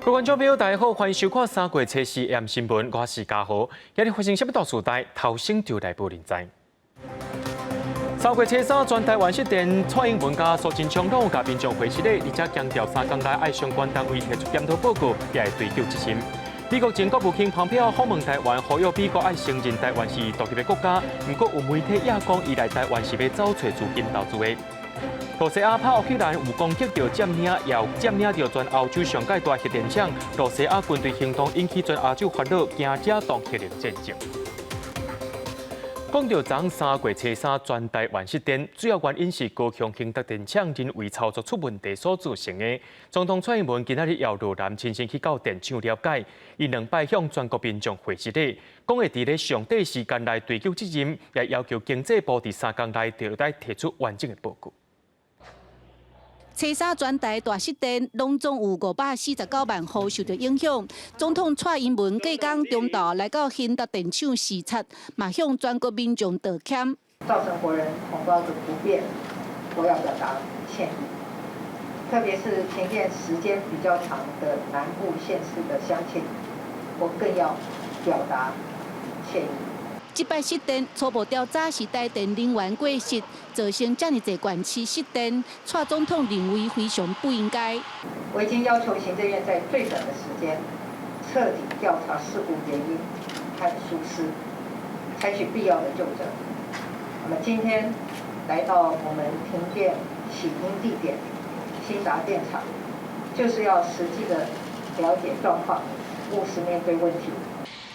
各位觀眾朋友，大家好，歡迎收看三月初四 AM 新聞，我是嘉豪。今日發生啥物大事代，頭先就來報您知。三月初三，全台灣失電，蔡英文佮蘇貞昌攏共民眾回失禮，而且強調三工內愛相關單位提出檢討報告，也會追究責任。美國前國務卿蓬佩奧訪問台灣，呼籲美國愛承認台灣是獨立的國家。毋過有媒體也講，伊來台灣是欲走揣資金投資的。露西亞拍烏克蘭有攻擊著佔領，也有佔領著全歐洲上蓋大核電廠。露西亞軍隊行動引起全歐洲煩惱，驚這動核能戰爭。講著昨三月初三全台灣失電，主要原因是高雄興達電廠人為操作出問題所造成的。總統蔡英文今仔日搖落南親身去到電廠了解，伊兩擺向全國民眾回失禮，講會佇咧上短時間內追究責任，也要求經濟部佇三工內就愛提出完整的報告。初三全台大失電，攏總有549萬戶受到影響。總統蔡英文隔工中晝來到興達電廠視察，嘛向全國民眾道歉。造成國人同胞的不便，我要表達歉意。特別是停電時間比較長的南部縣市的鄉親，我更要表達歉意。這擺失電初步調查是台電人員過失，造成遮爾濟縣市失電。蔡總統認為非常不應該。我已經要求行政院在最短的時間徹底調查事故原因和疏失，採取必要的究責。那麼今天來到我們停電起因地點興達電廠，就是要實際的了解狀況，務實面對問題。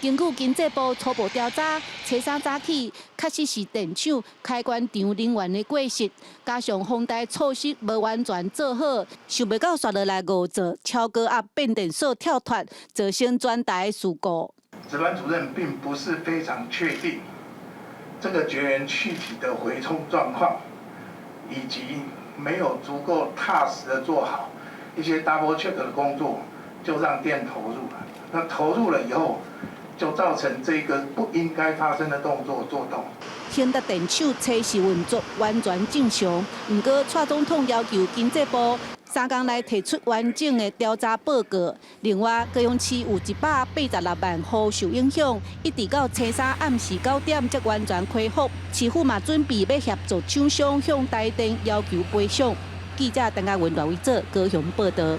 根據經濟部初步調查，初三早起確實是電廠開關場人員的過失，加上防台措施無完全做好，想袂到紲落來誤做超高壓變電所跳脫，造成全台事故。值班主任並不是非常確定這個絕緣氣體的回充狀況，以及沒有足夠踏實的做好一些 double check 的工作，就讓電投入了。那投入了以後，就造成這個不應該發生的動作做動。興達電廠測試運作完全正常，毋過蔡總統要求經濟部三工內提出完整的調查報告。另外，高雄市有186萬戶受影響，一直到初三暗時9點才完全恢復。市府嘛準備欲協助廠商向台電要求賠償。記者陳嘉文、賴偉哲高雄報道。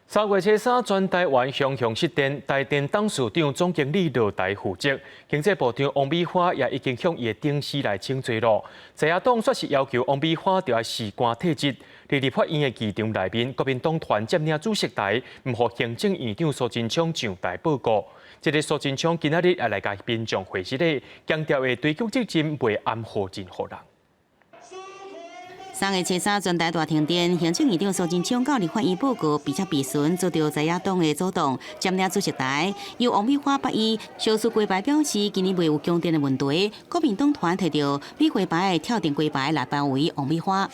三月初三，全台灣雄雄失電，台電董事長、總經理落台負責，經濟部長王美花也已經向伊的頂司來請罪囉。在野黨煞是要求王美花著愛辭官退職。佇立法院的議場內面，國民黨團佔領主席台，毋予行政院長蘇貞昌上台報告。這个蘇貞昌今仔日也來共民眾回失禮，強調會追究責任，袂掩護任何人。三月初三，全台大停電，行政院長蘇貞昌到立法院報告，並且備詢遭著在野黨的阻擋，佔領主席台，由王美花捌伊小蘇雞排表示，今年袂有供電的問題。國民黨團提著美花牌的跳電雞排來包圍王美花。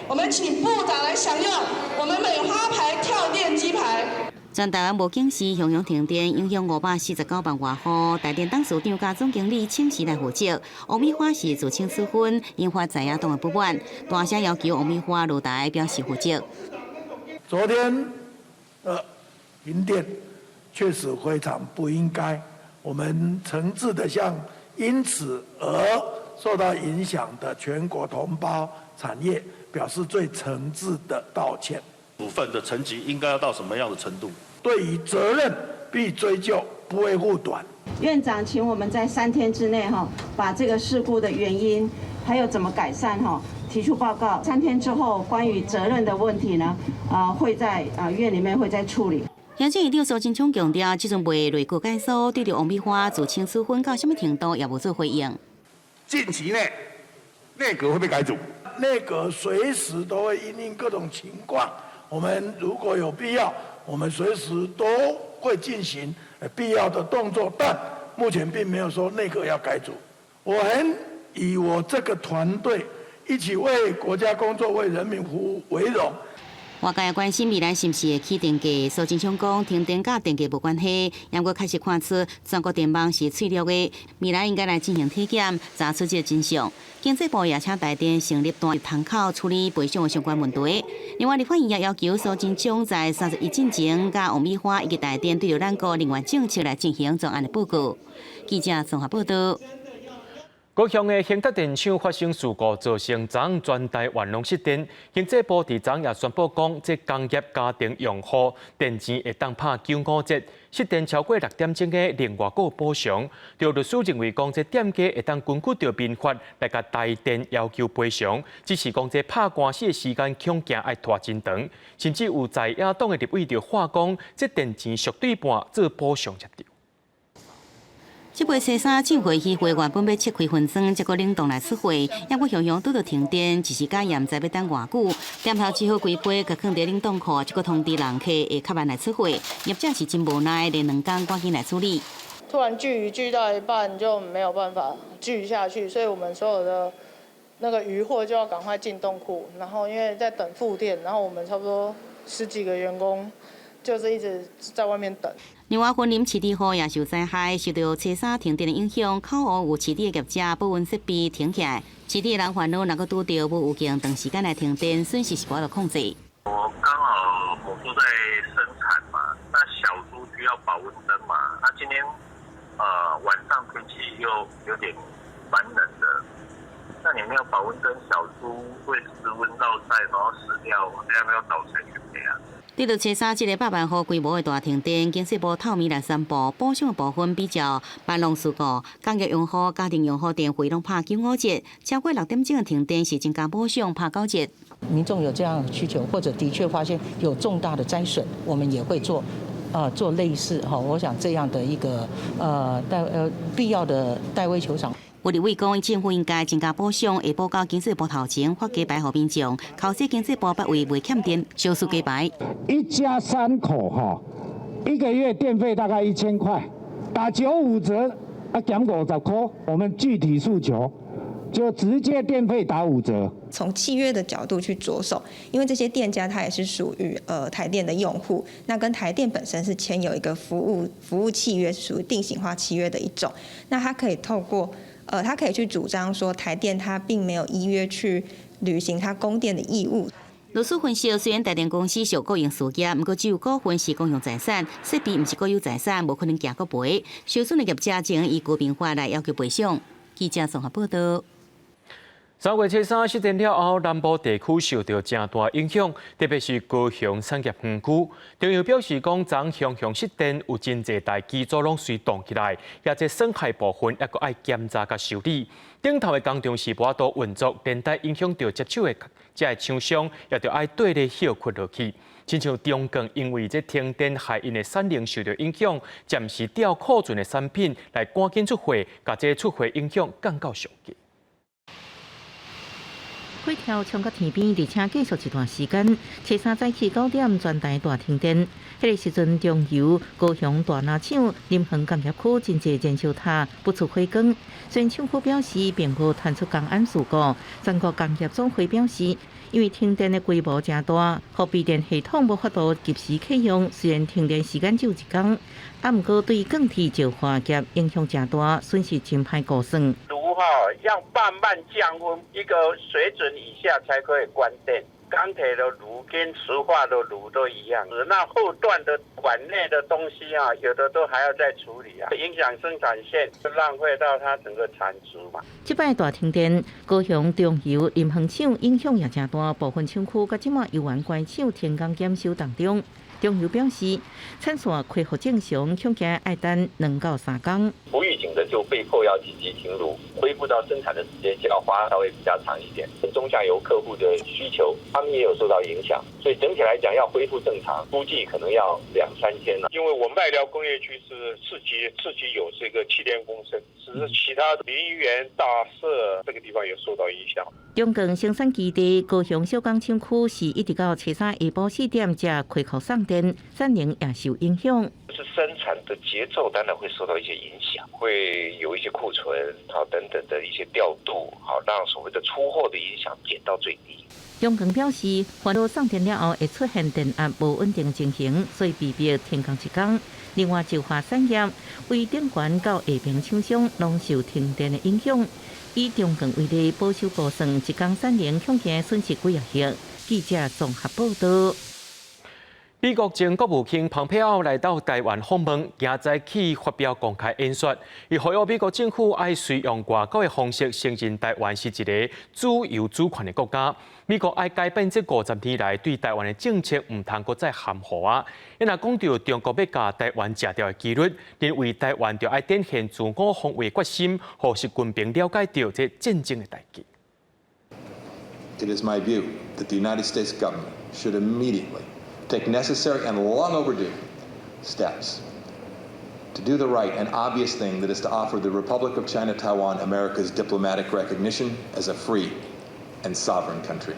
我們請部長來享用我們美花牌跳電雞排。全台灣無警示，雄雄停電，影響549萬外戶。台電董事長佮總經理請辭來負責。王美花是自請處分，引發在野黨的不滿，大聲要求王美花落台，表示負責。昨天，停電確實非常不應該，我們誠摯的向因此而受到影響的全國同胞產業表示最誠摯的道歉。處分的層級應該要到什麼樣的程度？對於責任必追究，不會護短。院長請我們在3天之內哈，把這個事故的原因，還有怎麼改善哈，提出報告。三天之後，關於責任的問題呢，會在院裡面會再處理。行政院長蘇貞昌強調，這陣袂內閣解組，對著王美花自請處分到啥物程度，也無做回應。近期內，內閣會被改組？內閣隨時都會因應各種情況，我們如果有必要，我們隨時都會進行必要的動作，但目前並沒有說內閣要改組。我很以我這個團隊一起為國家工作、為人民服務為榮。外界關心未來是毋是會起電價，蘇貞昌講停電佮電價無關係，毋過確實看出全國電網是脆弱的，未來應該來進行體檢，查出這個真相。經濟部也請台電成立單一窗口處理賠償的相關問題。另外，立法院也要求蘇貞昌在31進前，佮王美花以及台電對著咱國能源政策來進行專案的報告。記者綜合報道。高雄的興達電廠發生事故，造成昨全台灣攏失電。經濟部佇昨也宣布講，這工業家庭用戶電錢會當拍95折，失電超過6點鐘的另外閣有補償。著律師認為講，這店家會當根據著民法來共台電要求賠償，只是講這拍官司的時間恐驚愛拖真長，甚至有在野黨的立委就話講，這電錢縮對半做補償才對。這批初三進貨魚貨原本欲切開分裝，結果冷凍來出貨，抑閣雄雄拄著停電，一時間也毋知欲等偌久。店頭只好規批共囥佇冷凍庫，這閣通知人客會較慢來出貨。業者是真無奈，連兩工趕緊來處理。突然鋸魚鋸到一半就沒有辦法鋸下去，所以我們所有的那個魚貨就要趕快進凍庫，然後因為在等復電，然後我們差不多十幾個員工就是一直在外面等。另外，雲林市地雨也受災害，受著初三停電的影響，口湖有飼豬的業者保溫設備停起來，飼豬的人煩惱，若閣拄著無預警長時間來停電，損失是無法度控制。我剛好母豬在生產嘛，那小豬需要保溫燈嘛，那今天晚上天氣又有點蠻冷的，那你沒有保溫燈，小豬會失溫落賽，然後死掉，這樣要找誰去賠啊？對著初三這个百萬戶規模的大停電，經濟部透明來宣布，補償的部分比照萬隆事故，工業用戶、家庭用戶電費攏拍95折，超過6點鐘的停電是增加補償拍9折。民眾有這樣的需求，或者的確發現有重大的災損，我們也會做類似哈，我想這樣的一個必要的代位求償。有立委講，政府應該增加補償，下晡到經濟部頭前發雞排予民眾，考說經濟部捌為袂欠電，燒輸雞排。一家三口哈，一個月電費大概1000塊，打95折啊減50塊。我們具體訴求就直接電費打5折。從契約的角度去着手，因為這些店家他也是屬於台電的用戶，那跟台電本身是簽有一個服務契約，屬於定型化契約的一種，那他可以透過。他可以去主張說，台電他並沒有依約去履行他供電的義務。律師分析，雖然台電公司屬國營事業，毋過只有股份是公用財產，設備毋是國有財產，無可能行國賠。受損的業者只能以高民法來要求賠償。記者綜合報道。3月初三失電了後，南部地區受著誠大影響，特別是高雄產業園區。中油表示講，昨雄雄失電有真濟台機組攏隨動起來，抑這損害部分猶閣愛檢查佮修理。頂頭的工廠是無法度運作，連帶影響著接手的這个廠商，也著愛綴咧歇睏落去。親像中鋼因為這停電害𪜶的產能受著影響，暫時調庫存的產品來趕緊出貨，共這出貨影響降到上低。火柱衝到天邊，而且繼續一段時間。初三早起9點，全台大停電。彼个時陣，中油高雄大林廠林園工業區真濟燃燒塔不出火光。雖然廠區表示並無傳出工安事故，全國工業總會表示，因為停電的規模誠大，予備電系統無法度及時啟用。雖然停電時間只有一工，啊，毋過對鋼鐵石化業影響誠大，損失真歹估算。爐哈要慢慢降溫，一個水準以下才可以關電。鋼鐵的爐跟石化的爐都一樣，那後段的管內的東西啊，有的都還要再處理啊，影響生產線，就浪費到它整個產值嘛。這擺大停電，高雄中油林園廠影響也誠大，部分廠區佮這馬猶原關廠停工檢修當中。中油表示，產線恢復正常，恐驚愛等2到3工。不預警的就被迫要緊急停爐，恢復到生產的時間就要花稍微比較長一點。中下游客戶的需求，他們也有受到影響，所以整體來講要恢復正常，估計可能要兩三天了。因為我麥寮工業區是自己有這個氣電共生，只是其他林園、大社這個地方有受到影響。中鋼生產基地高雄小港廠區是一直到初三下晡4點才開庫送電，產能也受影響。是生產的節奏當然會受到一些影響，會有一些庫存好等等的一些調度，好讓所謂的出貨的影響減到最低。中鋼表示，煩惱送電了後會出現電壓無穩定情形，所以被迫停工一工。另外，石化產業為頂懸到下爿廠商攏受停電的影響。以中鋼為例，保守估算一工產能恐驚損失幾仔億。記者綜合報道。美國前國務卿蓬佩奧來到台灣訪問，今早起發表公開演說，伊呼籲美國政府愛隨用外交的方式承認台灣是一个自由主權的國家。美國愛改變這50年來對台灣的政策，毋通閣再含糊啊！伊若講著中國欲共台灣食掉的機率，認為台灣著愛展現自我防衛決心，予習近平了解著這戰爭的代價。 It is my view that the United States government should immediately take necessary and long overdue steps to do the right and obvious thing, that is to offer the Republic of China Taiwan America's diplomatic recognition as a free and sovereign country.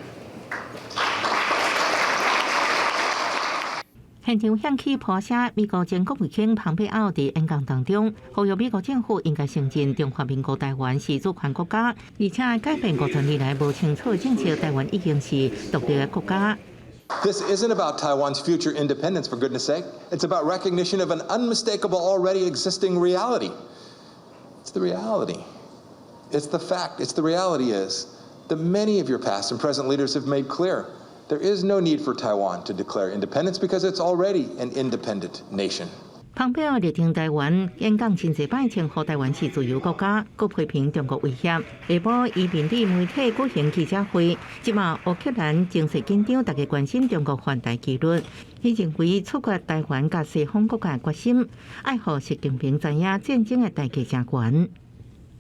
現場響起破聲，美國前國務卿蓬佩奧佇演講當中，呼籲美國政府應該承認中華民國台灣是主權國家，而且改變50年來無清楚的政策，台灣已經是獨立的國家。 This isn't about Taiwan's future independence, for goodness sake. It's about recognition of an unmistakable, already existing reality. It's the reality. It's the fact. It's the reality is that many of your past and present leaders have made clear there is no need for Taiwan to declare independence because it's already an independent nation. 蓬佩奧力挺台灣，演講真濟擺稱呼台灣是自由國家，閣批評中國威脅。下晡伊面對媒體舉行記者會，這馬烏克蘭情勢緊張，大家關心中國犯台機率。伊認為處決台灣佮西方國家的決心，愛予習近平知影戰爭的代價誠懸。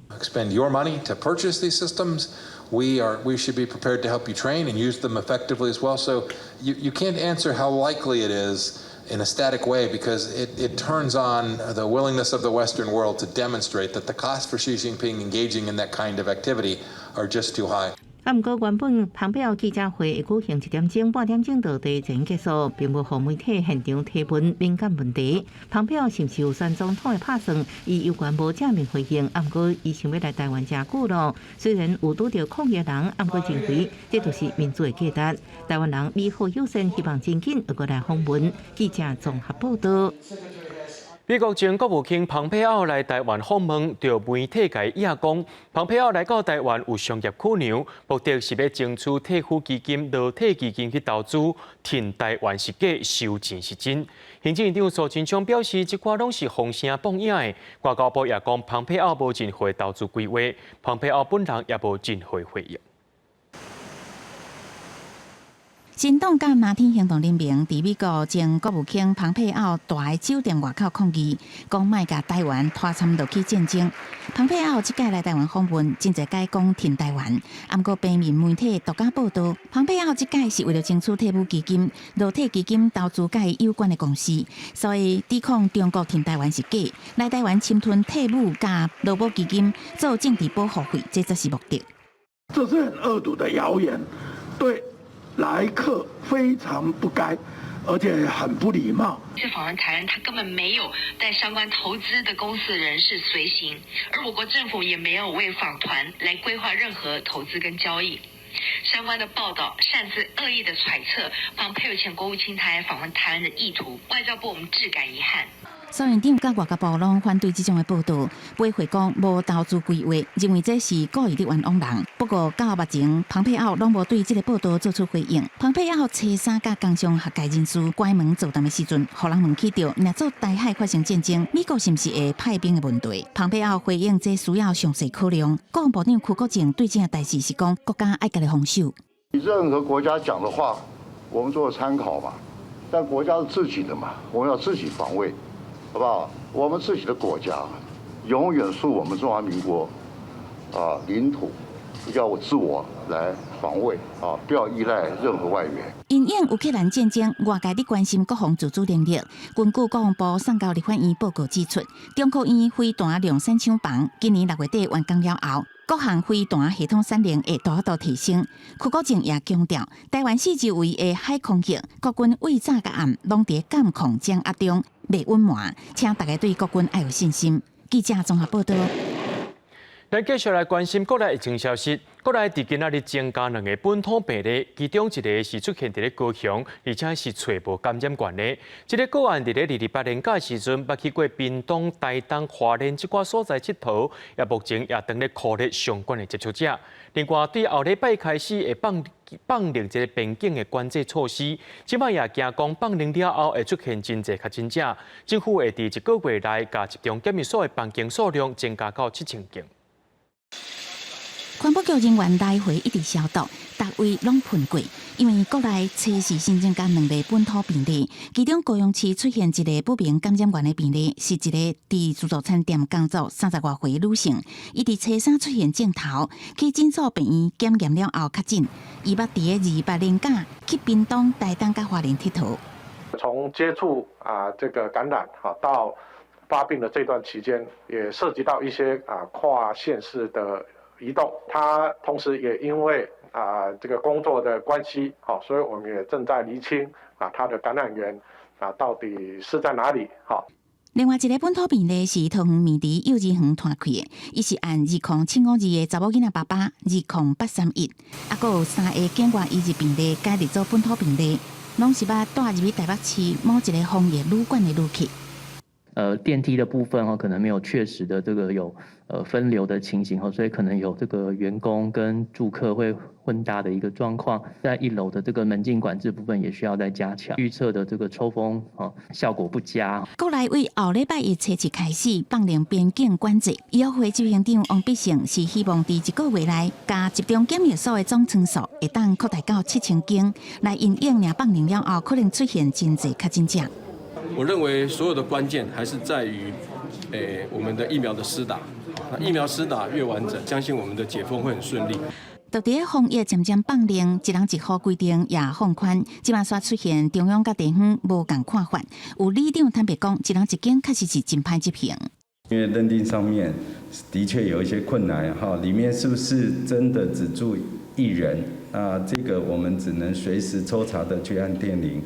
Expend your money to purchase these systems. We should be prepared to help you train and use them effectively as well. So you can't answer how likely it is in a static way because it turns on the willingness of the Western world to demonstrate that the cost for Xi Jinping engaging in that kind of activity are just too high. 啊，毋過原本蓬佩奧記者會會舉行一點鐘、半點鐘就提前結束，並無予媒體現場提問敏感問題。蓬佩奧是毋是有選總統的拍算？伊有權無正面回應。啊，毋過伊想欲來台灣誠久囉，雖然有拄著抗議人，啊，毋過認為這就是民主的價值。台灣人美好友善，希望真緊會閣來訪問。記者綜合報道。美國前國務卿蓬佩奧來台灣訪問，著媒體共伊講，蓬佩奧來到台灣有商業考量，目的是欲爭取退撫基金、羅體基金去投資，挺台灣是假，收錢是真。行政院長蘇貞昌表示，這寡攏是風聲放影的。外交部也講，蓬佩奧無任何投資規劃，蓬佩奧本人也無任何回應。新黨佮藍天行動聯盟佇美國前國務卿蓬佩奧蹛的酒店外口抗議，講莫共台灣拖摻落去戰爭。蓬佩奧這擺來台灣訪問，真濟擺講挺台灣，毋過平面媒體獨家報道，蓬佩奧這擺是為著爭取退撫基金、羅體基金投資佮伊有關的公司，所以指控中國挺台灣是假，來台灣侵吞退撫佮勞保基金做政治保護費，這才是目的。這是很惡毒的謠言，對。來客非常不該，而且很不禮貌。這訪問台灣，他根本沒有帶相關投資的公司人士隨行，而我國政府也沒有為訪團來規劃任何投資跟交易。相關的報道擅自惡意的揣測蓬佩奧前國務卿他來訪問台灣的意圖，外交部我們致感遺憾。蘇院長佮外交部攏反對這種的報道，回回講無投資規劃，認為這是故意佇冤枉人。不過到目前，蓬佩奧攏無對這个報道做出回應。蓬佩奧初三佮工商學界人士關門座談的時陣，予人問起著，若做台海發生戰爭，美國是毋是會派兵的問題？蓬佩奧回應這需要詳細考量。國防部長邱國正對這個代誌是講，國家愛家己防守。任何國家講的話，我們做參考嘛。但國家是自己的嘛，我們要自己防衛。好不好？我們自己的國家，永遠是我們中華民國啊領土，要自我來防衛啊，不要依賴任何外援。因應烏克蘭戰爭，外界佇關心國防自主能力。根據國防部送交立法院報告指出，中科院飛彈量產廠房今年6月底完工了後，各項飛彈系統產能會大幅度提升。邱國正也強調，台灣四周圍的海空域，國軍對早佮暗攏佇監控掌握中，袂隱瞞，請大家對國軍愛有信心。記者綜合報道。咱繼續來關心國內疫情消息。國內佇今仔日增加兩個本土病例，其中一個是出現佇咧高雄，而且是揣無感染源的。這个個案佇咧28連假時陣，捌去過屏東、台東、花蓮這寡所在𨑨迌，也目前也當咧苦咧相關的接觸者。另外，對後禮拜開始會放寬這个邊境的管制措施，這擺也驚講放寬了後會出現真濟確診者，政府會佇一個月內共集中檢疫所的房間數量增加到7000間。環保局人員來回一直消毒，逐位攏噴過。因為國內初四新增加兩例本土病例，其中高雄市出現一个不明感染源的病例，是一个佇自助餐店工作30外歲女性，伊佇初三出現症頭，去診所病院檢驗了後確診。伊捌佇个28連假去屏東、台東佮花蓮𨑨迌。從接觸啊這個感染哈到發病的這段期間，也涉及到一些啊跨縣市的移動，他同時也因為啊這個工作的關係，好，所以我們也正在釐清啊他的感染源啊到底是在哪裡，好。另外一个本土病例是桃園美池幼兒園傳開的，伊是按20752的查某囡仔爸爸20831，啊，閣有三个境外移入病例改列做本土病例，攏是捌帶入去台北市某一个防疫旅館的旅客。電梯的部分哈，可能沒有確實的這個有分流的情形哈，所以可能有這個員工跟住客會混搭的一個狀況。在一樓的這個門禁管制部分也需要再加強，預測的這個抽風效果不佳。國內為後禮拜一初四開始放寬邊境管制，醫學會執行長王必勝是希望佇一個月內，共集中檢疫所的總床數會當擴大到7000間，來因應若放寬了後可能出現真濟確診者。我認為所有的關鍵還是在於，我們的疫苗的施打。那疫苗施打越完整，相信我們的解封會很順利。就佇咧防疫漸漸放寬，一人一戶規定也放寬，這馬煞出現中央佮地方無仝看法。有里長坦白講，一人一間確實是真歹執行。因為認定上面的確有一些困難，哈，裡面是不是真的只住一人？啊，這個我們只能隨時抽查的去按電鈴。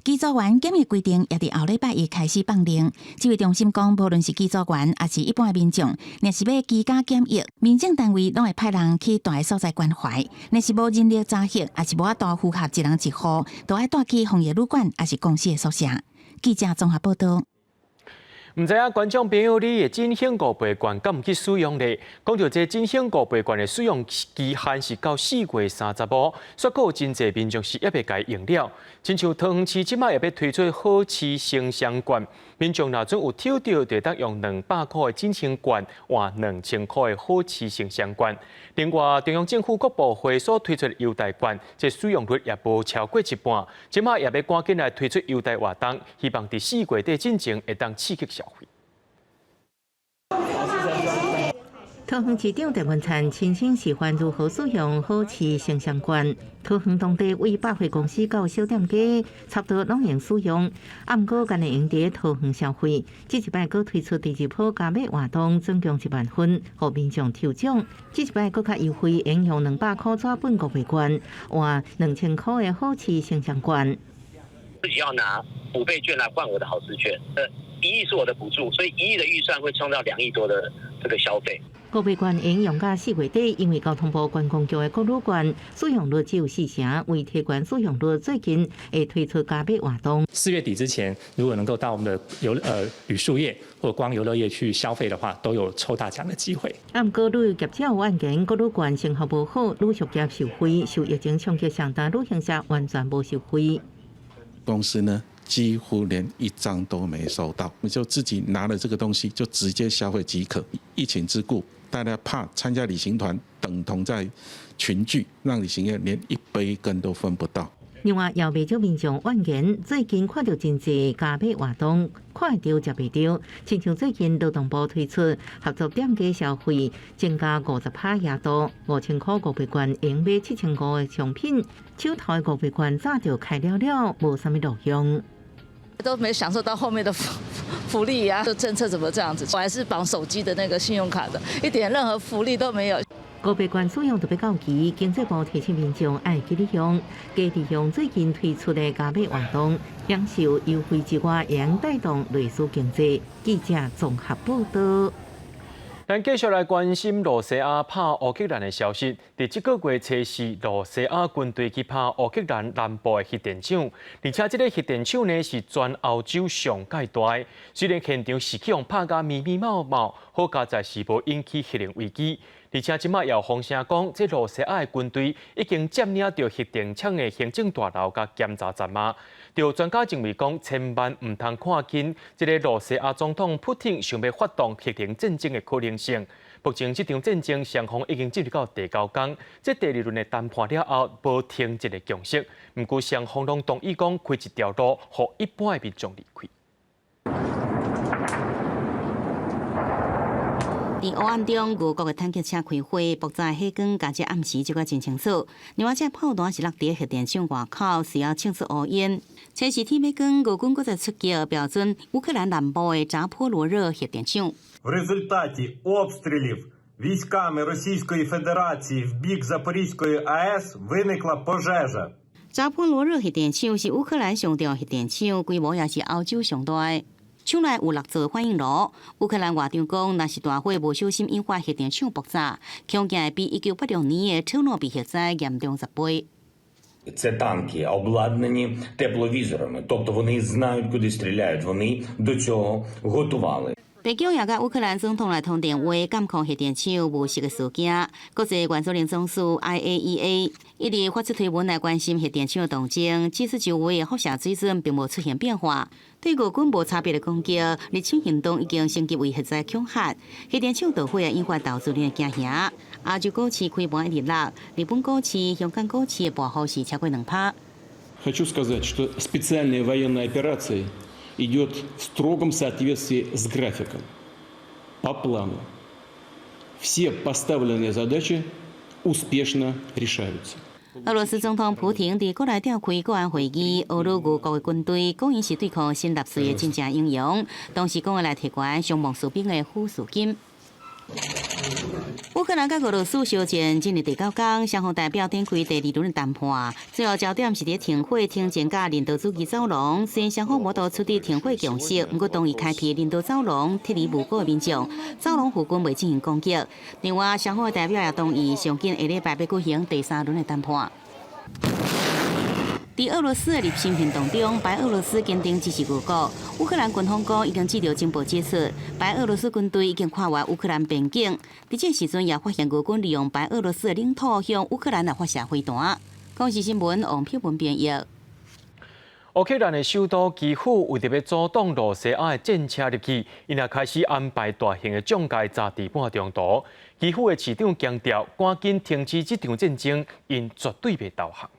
機組員檢疫規定也佇後禮拜一開始放寬。指揮中心講，無論是機組員抑是一般的民眾，若是欲居家檢疫，民政單位攏會派人去蹛的所在關懷。若是無人力查核，抑是無法度符合一人一戶，就愛帶去防疫旅館，抑是公司的宿舍。記者綜合報道。毋知影觀眾朋友，你的振興五倍券敢有去使用咧？講著這振興五倍券的使用期限是到4月30號，煞閣有真濟民眾是猶未共伊用了。親像桃園市這擺也欲推出好市生雙券，民眾若準有抽著，就會當用200箍的振興券換2000箍的好市生雙券。另外，中央政府國部會所推出的優待券，這使用率也無超過一半。這擺也欲趕緊來推出優待活動，希望佇4月底進前會當刺激消費。桃園市長鄭文燦親身示範如何使用好市生雙券。桃園當地為百貨公司到小店家，差不多攏會使用。啊，毋過干焦會佇桃園消費，這一擺閣推出第二波加碼活動，總共1萬份，予民眾抽獎。這一擺閣較優惠，會用200箍紙本五倍券，換2000箍的好市生雙券。自己要拿五倍券來換我的好市券，1億是我的補助，所以1億的預算會創造2億多的這個消費。五倍券會用到4月底，因為交通部觀光局的國旅券使用率只有4成，為提懸使用率，最近會推出加碼活動。4月底之前，如果能夠到我們的旅宿業或觀光遊樂業去消費的話，都有抽大獎的機會。啊，毋過旅遊業者有怨言，國旅券成效無好，旅宿業受惠，受疫情衝擊上大，旅行社完全無受惠。公司呢，幾乎連一張都沒收到，你就自己拿了這個東西就直接消費即可。疫情之故，大家怕參加旅行團等同在群聚，讓旅行業連一杯羹都分不到。另外，也袂少民眾怨言，最近看著真濟加碼活動，看會著食袂著。親像最近勞動部推出合作店家消費增加50%額度，5000箍五倍券用買7500的商品，手頭的五倍券早就開了了，無啥物路用。都沒享受到後面的福利呀，這政策怎麼這樣子？我還是綁手機的那個信用卡的，一點任何福利都沒有。五倍券使用特別到期，經濟部提醒民眾愛記得用，加利用最近推出的加碼活動，享受優惠之外，會帶動內需經濟。記者綜合報道。咱繼續來關心羅西亞拍烏克蘭的消息。佇這個月初四，羅西亞軍隊去拍烏克蘭南部的核電廠，而且這个核電廠呢是全歐洲上蓋大的。雖然現場是去予拍甲密密麻麻，好佳哉是無引起核能危機。而且這馬也有風聲講，這羅西亞的軍隊已經佔領著核電廠的行政大樓佮檢查站啊。有專家認為講，千萬毋通看輕這个羅西亞總統普廷想欲發動核能戰爭的可能性。目前這場戰爭雙方已經進入到第九工，這第二輪的談判了後，無停戰的共識。毋過雙方攏同意講開一條路，予一般的民眾離開。佇黑暗中，俄國的坦克車開火，爆炸火光共這暗時照甲真清楚。另外，這炮彈是落佇核電廠外口，隨後衝出烏煙。這時天欲光，俄軍閣再出擊，標準烏克蘭南部的扎波羅熱核電廠。 В результаті обстрілів військами Російської Федерації в бік Запорізької АЕС виникла пожежа。扎波羅熱核電廠是烏克蘭上重要核電廠，規模也是歐洲上大。廠內有六座反應爐。烏克蘭外長講，若是大火無小心引發核電廠爆炸，恐驚會比1986年的車諾比核災嚴重10倍。 Це танки, обладнані тепловізорами, тобто вони знають, куди стріляють. Вони до цього готували. 白宮也佮烏克蘭總統來通電話，監控核電廠誤襲的事件。國際原子能總署 IAEA 一直發出推文來關心核電廠的動靜，指出周圍的輻射水準並無出現變化。對俄軍無差別的攻擊，入侵行動已經升級為核災恐嚇。核電廠導火也引發投資人的驚嚇。亞洲股市開盤一直落，日本股市、香港股市的跌幅是超過2%。 Хочу сказать, что специальная военная операция идет в строгом соответствии с графиком, по плану. Все поставленные задачи успешно решаются. 俄羅斯總統普廷佇國內召開國安會議，呵咾俄國的軍隊，講𪜶是對抗新納粹的真正英雄，同時講會來提懸傷亡士兵的撫恤金。烏克蘭佮俄羅斯相戰進入第九工，雙方代表展開第二輪的談判，最後焦點是佇停火、停戰佮人道主義走廊。雖然雙方無法度取得停火共識，毋過同意開闢人道走廊，撤離無辜的民眾。走廊附近袂進行攻擊。另外，雙方的代表也同意上緊下禮拜欲舉行第三輪的談判。佇俄羅斯的入侵行動中，白俄羅斯堅定支持俄國。烏克蘭軍方講已經接到情報指出，白俄羅斯軍隊已經跨越烏克蘭邊境。佇這時陣也發現俄軍利用白俄羅斯的領土向烏克蘭來發射飛彈。公視新聞王碧文編譯。烏克蘭的首都基輔為著欲阻擋羅西亞的戰車入去，𪜶也開始安排大型的重機閘佇半中途。基輔的市長強調，趕緊停止這場戰爭，𪜶絕對袂投降。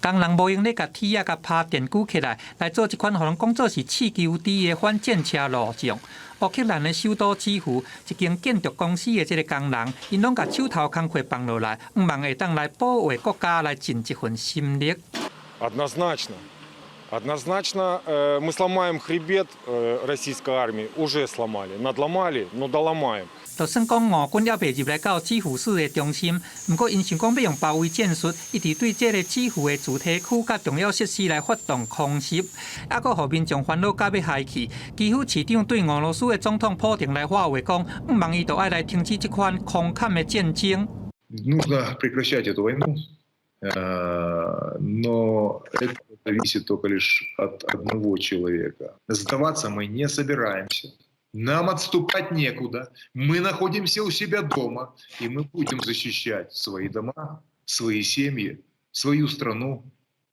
工人無閒咧共鐵仔共拍電鋸起來，來做這款予人講做是刺球豬的反戰車路障。烏克蘭的首都基輔一間建築公司的這个工人，𪜶攏共手頭工課放落來，向望會當來保衛國家來盡這份心力。 Однозначно, однозначно, мы сломаем хребет российской армии, уже сломали, надломали, но доломаем. 就算講俄軍猶未入來到基輔市的中心，毋過𪜶想講欲用包圍戰術，一直對這个基輔的住宅區佮重要設施來發動空襲，猶閣予民眾煩惱甲欲害去。基輔市長對俄羅斯的總統普廷來發話講，向望伊著愛來停止這款空砍的戰爭。 Нужно прекращать эту войну, но это зависит только лишь от одного человека. Сдаваться мы не собираемся. Нам отступать некуда. Мы находимся у себя дома, и мы будем защищать свои дома, свои семьи, свою страну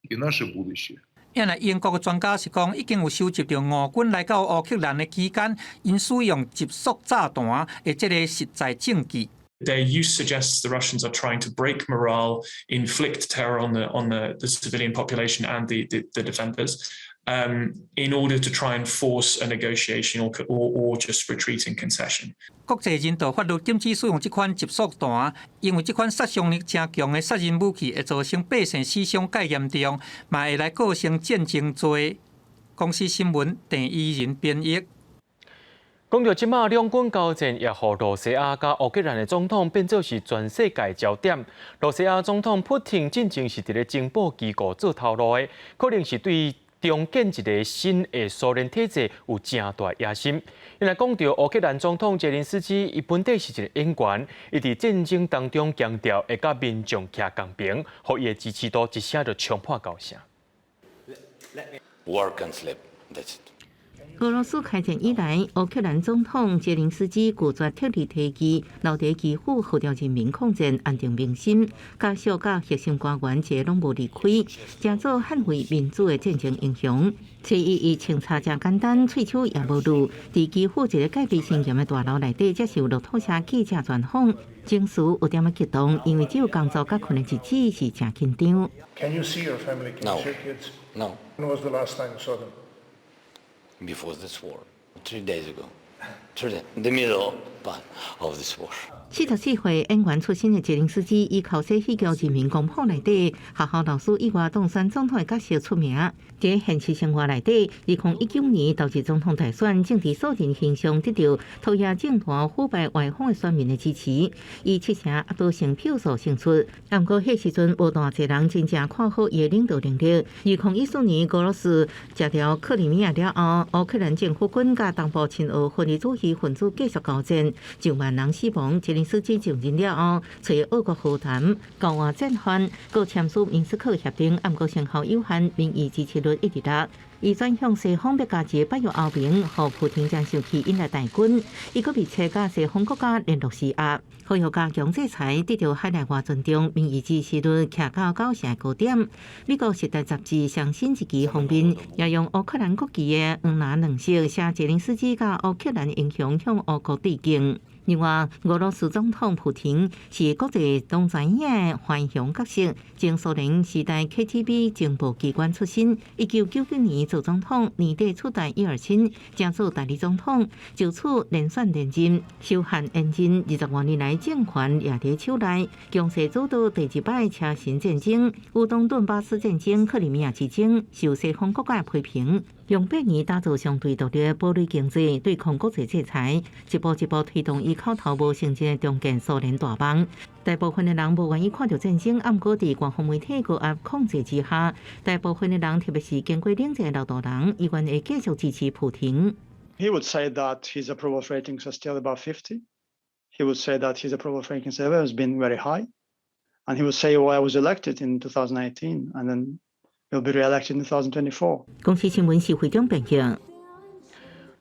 и наше будущее. 因為英國的專家是講，已經有收集著俄軍來到烏克蘭的期間，𪜶使用集束炸彈的這个實在證據。 Their use suggests the Russians are trying to break morale, inflict terror on the civilian population and the defenders, in order to try and force a negotiation or just retreat and concession. 國際人道法律禁止使用這款集束彈，因為這款殺傷力誠強的殺人武器會造成百姓死傷蓋嚴重，嘛會來構成戰爭罪。公視新聞鄭怡仁編譯。講著這馬兩軍交戰，也予羅西亞佮烏克蘭的總統變做是全世界焦點。羅西亞總統普廷進前是佇咧情報機構做頭路的，可能是對重建一个新的蘇聯體制有誠大野心。𪜶來講著烏克蘭總統澤連斯基，伊本底是一个演員，伊佇戰爭當中強調會佮民眾徛仝爿，予伊的支持度一聲就衝破九成。 Work and sleep. That's it. 俄羅斯開戰以來，烏克蘭總統澤連斯基拒絕撤離提議，留佇基輔號召人民抗戰，安定民心。家屬佮核心官員一个攏無離開，成做捍衛民主的戰爭英雄。初一伊穿插誠簡單，喙鬚也無留。佇基輔一个戒備森嚴的大樓內底接受路透社記者專訪，情緒有點仔激動，因為只有工作佮睏的日子是誠緊張。 Can you see your family? Can you see your kids? No. When was the last time you saw them? Before this war, 3 days ago, 3 days, the middle part of this war. 44歲演員出身的澤連斯基，以靠說戲劇人民公僕內底學校老師以外當選總統的角色出名。佇現實生活內底，2019年投入總統大選，政治素人形象得著討厭政團腐敗歪風的選民的支持，以七成壓倒性票數勝出。毋過彼時陣無偌濟人真正看好伊的領導能力。2014年俄羅斯食掉克里米亞了後，烏克蘭政府軍佮東部親俄分離主義分子繼續交戰，上萬人死亡。澤連斯基就任了後，揣俄國和談，交換戰犯，閣簽署明斯克協定，毋過成效有限，民意支持率一直落。伊轉向西方欲加入北約歐盟，予普丁誠生氣，引來大軍。伊閣密切佮西方國家聯絡施壓，呼籲加強制裁，得著海內外尊重，民意支持率徛到九成高點。美國時代雜誌上新一期封面，也用烏克蘭國旗的黃藍兩色寫澤連斯基佮烏克蘭英雄向烏國致敬。另外，俄羅斯總統普廷是國際攏知影的浣熊角色，前蘇聯時代 KGB 情報機關出身。1999年做總統，年底取代葉爾欽，正做代理總統，就此連選連任，首限連任20外年來政權掠佇手內，強勢主導第二擺車臣戰爭、烏東頓巴斯戰爭、克里米亞之爭，受西方國家批評。用8年打造相對獨立的堡壘經濟，對抗國際制裁，一步一步推動伊口頭無承認的重建蘇聯大夢。大部分的人無願意看著戰爭，毋過佇官方媒體高壓控制之下，大部分的人，特別是經過冷戰的老大人，依然會繼續支持普廷。 He would say that his approval ratings are still above 50. He would say that his approval ratings have always been very high. And he would say, well, I was elected in 2018 and then will be re-elected in 2024. 公視新聞是會長編譯。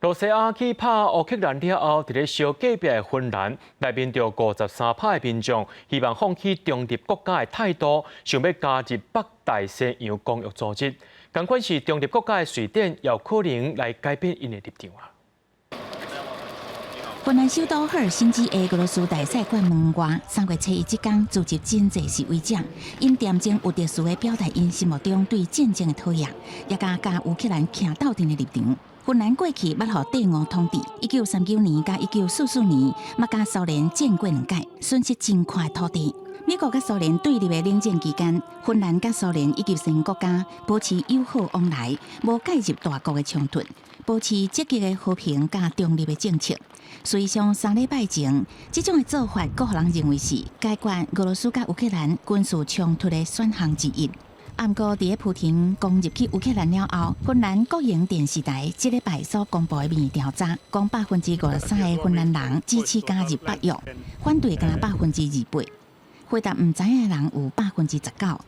羅西亞去拍烏克蘭了後，佇咧小隔壁的芬蘭內面著53趴的民眾希望放棄中立國家的態度，想欲加入北大西洋公約組織。仝款是中立國家的瑞典，有可能來改變𪜶的立場啊。芬蘭首都赫爾辛基的俄羅斯大使館門外，3月初一這工聚集真濟示威者，𪜶恬靜有秩序的表達𪜶心目中對戰爭的討厭，也佮烏克蘭徛鬥陣的立場。芬蘭過去捌予帝俄統治，1939年佮1944年，嘛佮蘇聯戰過兩擺，損失真寬的土地。美國佮蘇聯對立的冷戰期間，芬蘭佮蘇聯以及西方國家保持友好往來，無介入大國的衝突，保持積極的和平佮中立的政策。實際上，3禮拜前，這種的做法，閣予人認為是解決俄羅斯佮烏克蘭軍事衝突的選項之一。毋過，佇咧普廷攻入去烏克蘭了後，芬蘭國營電視台這禮拜所公布的民意調查，講53%的芬蘭人支持加入北約，反對干焦28%。回答毋知影的人有19%。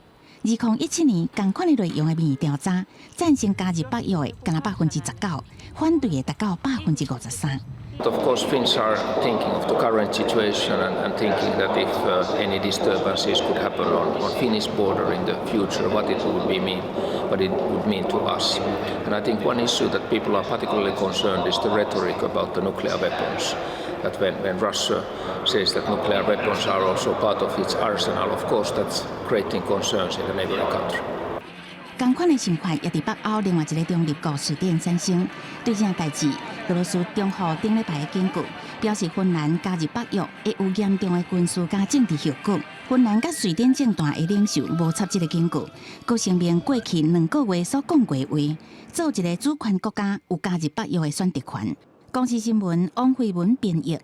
2017年仝款的內容的民意調查，贊成加入北約的干焦19%，反對的達到53%。 Of course, Finns are thinking of the current situation and thinking that if any disturbances could happen on Finnish border in the future, what it would be mean, what it would mean to us. And I think one issue that people are particularly concerned is the rhetoric about the nuclear weapons. That when Russia says that nuclear weapons are also part of its arsenal, of course that's creating concerns in the neighboring country. 仝款的想法也佇北歐另外一个中立國瑞典產生。對這件代誌，俄羅斯中予頂禮拜的警告，表示芬蘭加入北約會有嚴重的軍事佮政治後果。芬蘭佮瑞典政團的領袖無插這个警告，閣聲明過去兩個月所講過的話，做一个主權國家有加入北約的選擇權。公視新聞王慧文編譯。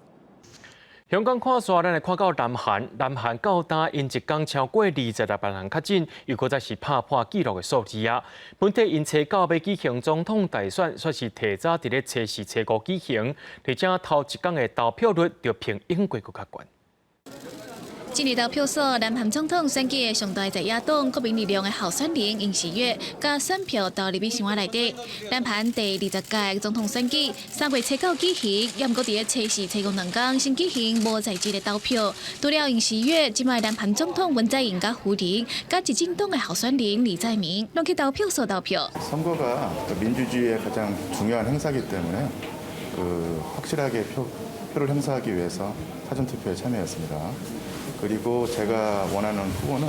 香港看煞，咱來看到南韓，南韓到今𪜶一工超過26萬人確診，又閣再是拍破紀錄的數字啊！本底𪜶初九欲舉行總統大選，煞是提早佇咧初四、初五舉行，而且頭一工的投票率就比英國閣較懸。這個投票所，南韓總統選舉的上大在野黨國民力量的候選人尹錫悅，共選票投入去箱仔內底。南韓第20屆總統選舉3月初9舉行，也毋過佇咧初四、初五兩工先舉行無在籍的投票。除了尹錫悅，這擺南韓總統文在寅佮夫人，佮執政黨的候選人李在明，攏去投票所投票。 선거가 민주주의의 가장 중요한 행사기 때문에 그 확실하게 표 표를 행사하기 위해서 사전 투표에 참여했습니다. 그리고 제가 원하는 후보는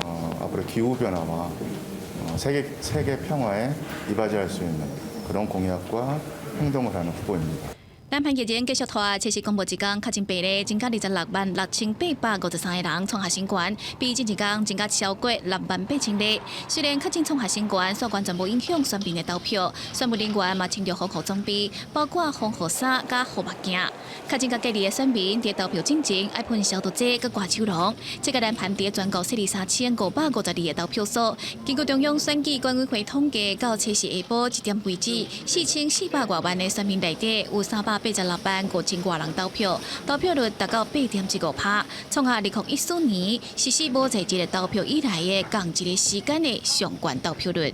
어, 앞으로 기후 변화와 어, 세계 세계 평화에 이바지할 수 있는 그런 공약과 행동을 하는 후보입니다. 南韓疫情繼續拖，初四公布一工確診病例增加26萬6853個人創下新高，比前一工增加超過6萬8千例。雖然確診創下新高，煞完全無影響選民的投票，選務人員嘛穿著防護裝備，包括防護衫佮護目鏡。確診佮隔離的選民佇投票進前愛噴消毒劑佮掛手籠。這個南韓佇全國設立3552個投票所，根據中央選舉管委會統計，到初四下晡1點為止，4400外萬的選民內底有386萬5千外人投票，投票率達到8.75%，創下2014年實施無在籍的投票以來的仝一个時間的上懸投票率。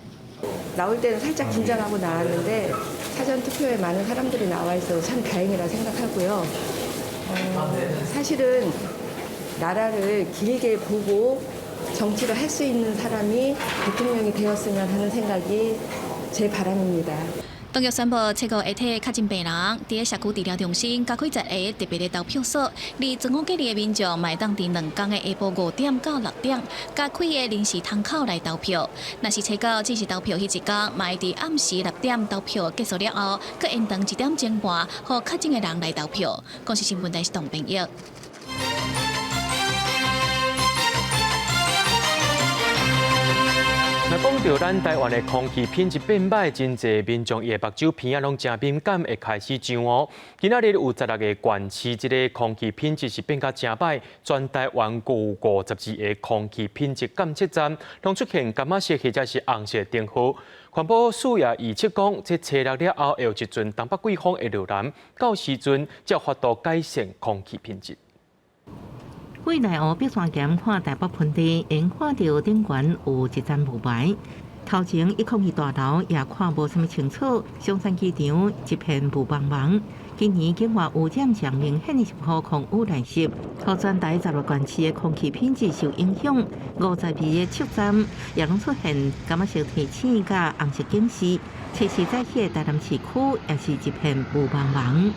나올 때는 살짝 긴장하고 나왔는데 사전 투표에 많은 사람들이 나와 있어서 참 다행이라 생각하고요. 어, 사실은 나라를 길게 보고 정치를 할 수 있는 사람이 대통령이 되었으면 하는 생각이 제 바람입니다. 當局宣布，初五下體確診病人佇社區治療中心加開10個特別的投票所，而自我隔離的民眾嘛會當佇兩工的下晡5點到6點，加開的臨時窗口來投票。若是初九正式投票彼一工，嘛會佇暗時6點投票結束了後，閣延長1點鐘半，予確診的人來投票。公視新聞台是董編譯。若講著咱台灣的空氣品質變䆀，真濟民眾伊的目睭鼻仔攏誠敏感，會開始上烏。今仔日有16個縣市，這个空氣品質是變甲誠䆀，全台灣有52個空氣品質監測站，攏出現柑仔色或者是紅色燈號。環保署也預測講，這初六了後會有一陣東北季風會落南，到時陣才有法度改善空氣品質。對內湖白沙巖看台北盆地，會看著頂懸有一層霧霾。頭前102大樓也看無啥物清楚，松山機場一片霧茫茫。今年境外污染上明顯的是空污來襲，予全台16縣市的空氣品質受影響。52個測站也攏出現柑仔色提醒佮紅色警示。初四早起的台南市區也是一片霧茫茫。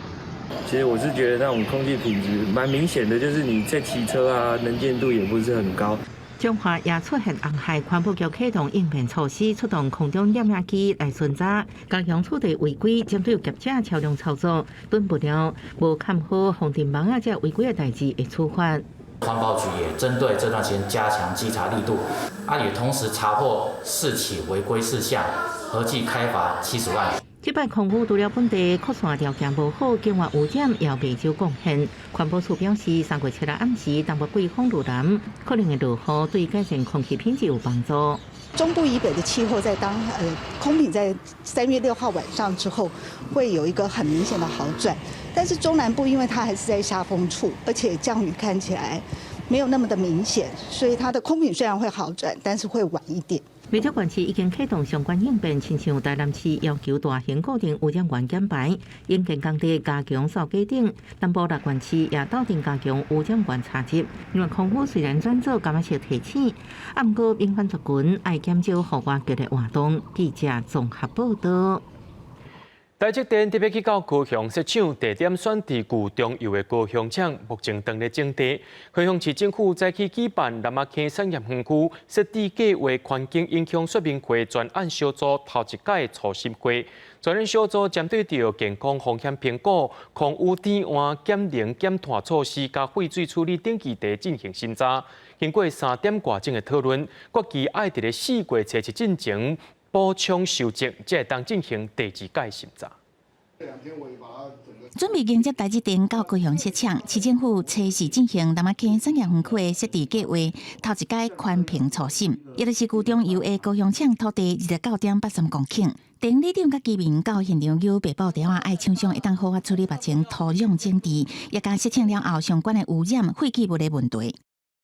其實我是覺得那種空氣品質蠻明顯的，就是你在騎車啊，能見度也不是很高。彰化也出現紅害，環保局啟動應變措施，出動空中驗影機來巡查，加強取締違規，針對業者超量操作，斷不了無崁好防塵網仔這違規的代誌會處罰。環保局也針對這段時間加強稽查力度，啊，也同時查獲4起違規事項，合計開罰70萬。這擺空污除了本地擴散條件無好，境外污染也袂少貢獻。環保署表示，3月7日暗時，東北季風入南，可能會落雨，對改善空氣品質有幫助。中部以北的氣候在當空品在3月6號晚上之後，會有一個很明顯的好轉。但是中南部因為它還是在下風處，而且降雨看起來沒有那麼的明顯，所以它的空品雖然會好轉，但是會晚一點。袂少縣市已經啟動相關應變，親像台南市要求大型固定污染源減排，營建工地加強掃街頂，南部六縣市也鬥陣加強污染源查緝。另外，空污雖然轉做柑仔色提醒，啊，毋過敏感族群愛減少戶外劇烈活動。記者綜合報導。台積電特別去到高雄設廠，地點選佇舊中油的高雄廠，目前正咧徵地。高雄市政府早起舉辦南仔坑產業園區設置計畫環境影響說明會專案小組頭一屆初審會，專案小組針對著健康風險評估、空污轉換、減能減碳措施、佮廢水處理等議題進行審查。經過3點外鐘的討論，決議愛佇咧4月初七進前補充修正，才會當進行第二屆審查。準備迎接台積電到高雄設廠，市政府初時進行南仔坑產業園區的設置計劃，頭一擺環評初審，也就是舊中油的高雄廠土地29.83公頃。田里長佮居民到現場有白布條仔，愛廠商會當好好處理目前土壤整治，也佮設廠了後相關的污染廢棄物的問題。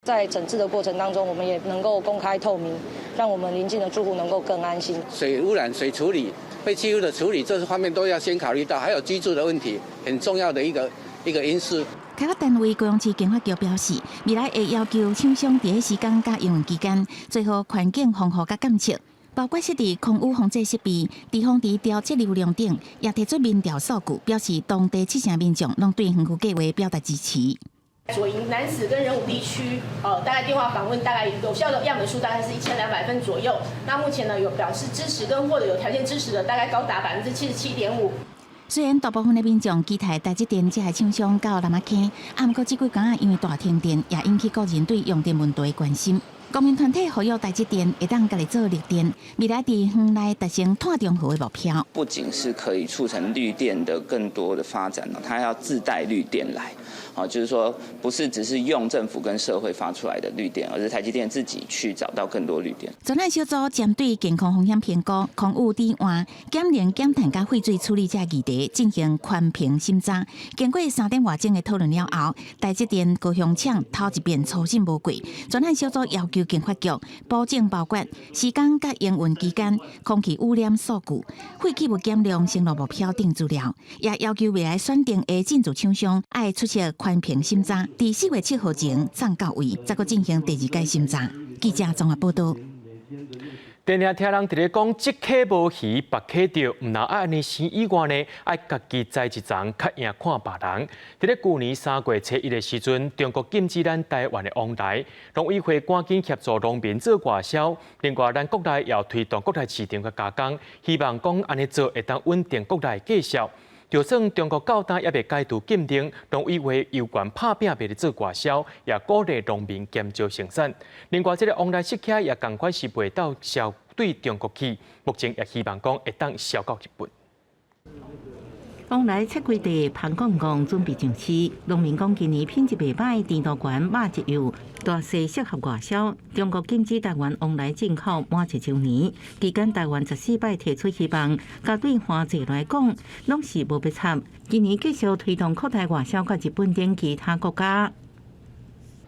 在整治的過程當中，我們也能夠公開透明，讓我們鄰近的住戶能夠更安心。水污染水處理、廢棄物的處理，這些方面都要先考慮到，還有居住的問題，很重要的一個因素。開發單位高雄市經發局表示，未來會要求廠商佇施工佮營運期間，做好環境防護佮監測。包括設置空污防治設備、堤防佇調節流量等，也提出民調數據，表示當地七成民眾攏對園區計劃表達支持。左營、楠梓跟仁武地區，大概電話訪問大概有效的樣本數大概是1200份左右。那目前呢，有表示支持跟或者有條件支持的，大概高達77.5%。雖然大部分的民眾期待台積電這个廠商到南仔坑，啊，毋過這幾工仔因為大停電，也引起國人對用電問題的關心。公民團體呼籲台積電會當家己做綠電，未來佇園內達成碳中和的目標。不僅是可以促成綠電的更多的發展，它要自帶綠電來，啊，就是說不是只是用政府跟社會發出來的綠電，而是台積電自己去找到更多綠電。專案小組針對健康風險評估、空污置換、減能減碳佮廢水處理這議題進行環評審查。經過三點外鐘的討論了後，台積電高雄廠頭一遍初審無過。專案小組要求經發局保證包括時間佮營運期間、空氣污染數據、廢棄物減量承諾目標等資料，也要求未來選定的進駐廠商愛出席環評審查，佇4月7號前送到位，才閣進行第二階審查。記者綜合報道。定定聽人佇咧講，這溪無魚，別溪釣，毋但愛按呢生以外呢，愛家己栽一叢，較贏看別人。佇咧舊年3月初一的時陣，中國禁止咱台灣的往來，農委會趕緊協助農民做外銷。另外，咱國內也推動國內市場的加工，希望講按呢做會當穩定國內價數。就算中國到今猶未解除禁令，農委會猶原拍拚欲咧做外銷，也鼓勵農民減少生產。另外，這个往來釋茄也仝款是袂當銷對中國去，目前也希望講會當銷到日本。往來切開地，芳摃摃準備上市。農民講今年品質袂䆀，甜度懸，肉質幼，大細適合外銷。中國禁止台灣往來進口滿一週年，期間台灣14擺提出希望，佮對華濟來講，攏是無欲插。今年繼續推動擴大外銷，佮日本等其他國家。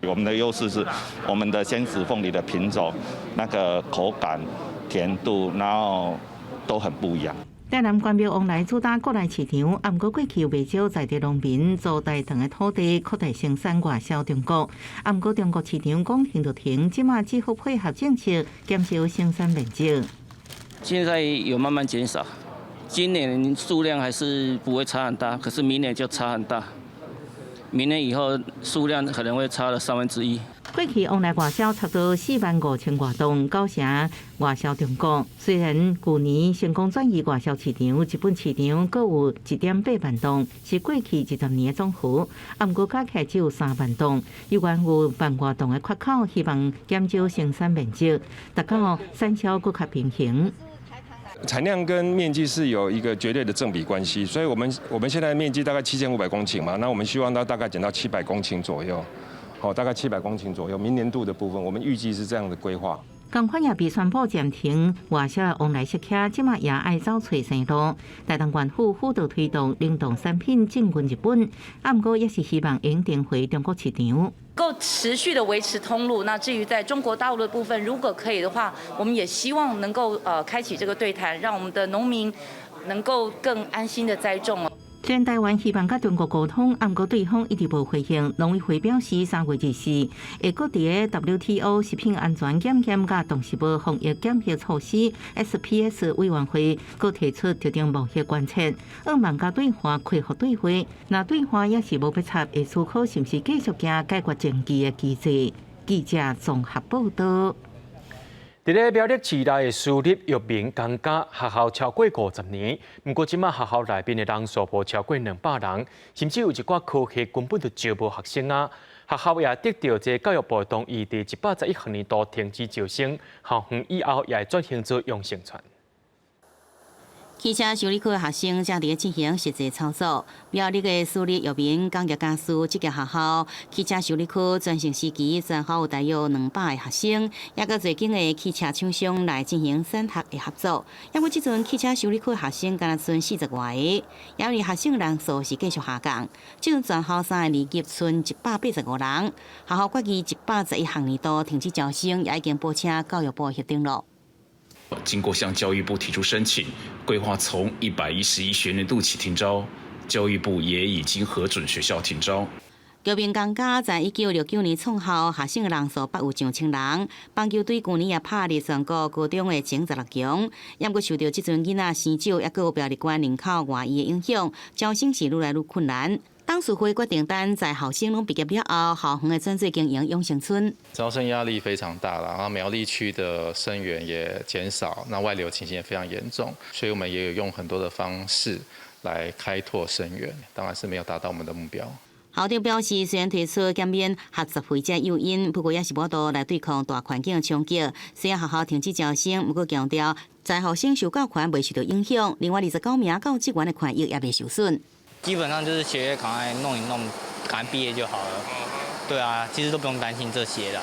我們的優勢是我們的鮮食鳳梨的品種，那個口感、甜度，然後都很不一樣。台南關廟往來主打國內市場，啊，毋過過去有袂少在地農民租台糖的土地擴大生產外銷中國。啊，毋過中國市場講停就停，這馬只好配合政策減少生產面積。現在有慢慢減少，今年數量還是不會差很大，可是明年就差很大。明年以後數量可能會差了1/3。過去往來外銷差不多4萬5千外噸，九成外銷中國。雖然舊年成功轉移外銷市場，日本市場閣有1.8萬噸，是過去20年的總和。啊，毋過加起來只有3萬噸，猶原有萬外噸的缺口，希望減少生產面積，達到產銷閣較平衡。產量跟面積是有一個絕對的正比關係，所以我們現在面積大概7500公頃嘛，那我們希望它大概減到七百公頃左右，好，大概七百公頃左右。明年度的部分，我們預計是這樣的規劃。共款也被宣布暫停外銷往來釋茄，這馬也愛走揣生路。台東縣府輔導推動冷凍產品進軍日本，啊，毋過也是希望能重回中國市場。夠持續的維持通路。那至於在中國大陸的部分，如果可以的話，我們也希望能夠開啟這個對談，讓我們的農民能夠更安心的栽種。雖然台灣希望佮中國溝通，毋過對方一直無回應。農委會表示，3月24會閣佇 WTO 食品安全檢驗佮動植物防疫檢疫措施 SPS 委員會，閣提出特定貿易關切，向望佮對華恢復對話。若對華猶是無欲插，會思考是毋是繼續行解決爭議的機制。記者綜合報道。佇咧苗栗市內的私立育明公家學校超過50年，毋過這馬學校內面的人數無超過200人，甚至有一寡科系根本就招無學生啊！學校也得著這教育部同意，佇111學年度停止招生，校園以後也會轉型做養成村。汽車修理科的學生正佇咧進行實際操作。苗栗的私立育民工業家私職業學校汽車修理科全盛時期，全校有大約200個學生，也佮濟間的汽車廠商來進行產學的合作。猶閣這陣汽車修理科學生敢若賰40外個，因為學生人數是繼續下降。這陣全校三個年級賰185人，學校決議111學年度停止招生，也已經報請教育部核定囉。經過向教育部提出申請，規劃從111學年度起停招，教育部也已經核准學校停招。育民工家在1969年創校，學生的人數捌有上千人。棒球隊舊年也拍入全國高中的前16強，猶閣受著這陣囡仔生少，抑閣有苗栗縣人口外移的影響，招生是愈來愈困難。董事會決定等在學生攏畢業了後，校園會轉做經營養生村。招生壓力非常大啦，然後苗栗區的生源也減少，那外流情形也非常嚴重，所以我們也有用很多的方式來開拓生源，當然是沒有達到我們的目標。校長表示，雖然提出減免學雜費這誘因，不過也是無法度來對抗大環境的衝擊。雖然學校停止招生，不過強調在學生受教權袂受到影響。另外29名教職員的權益也袂受損。基本上就是學業趕快弄一弄，趕快畢業就好了。對啊，其實都不用擔心這些啦。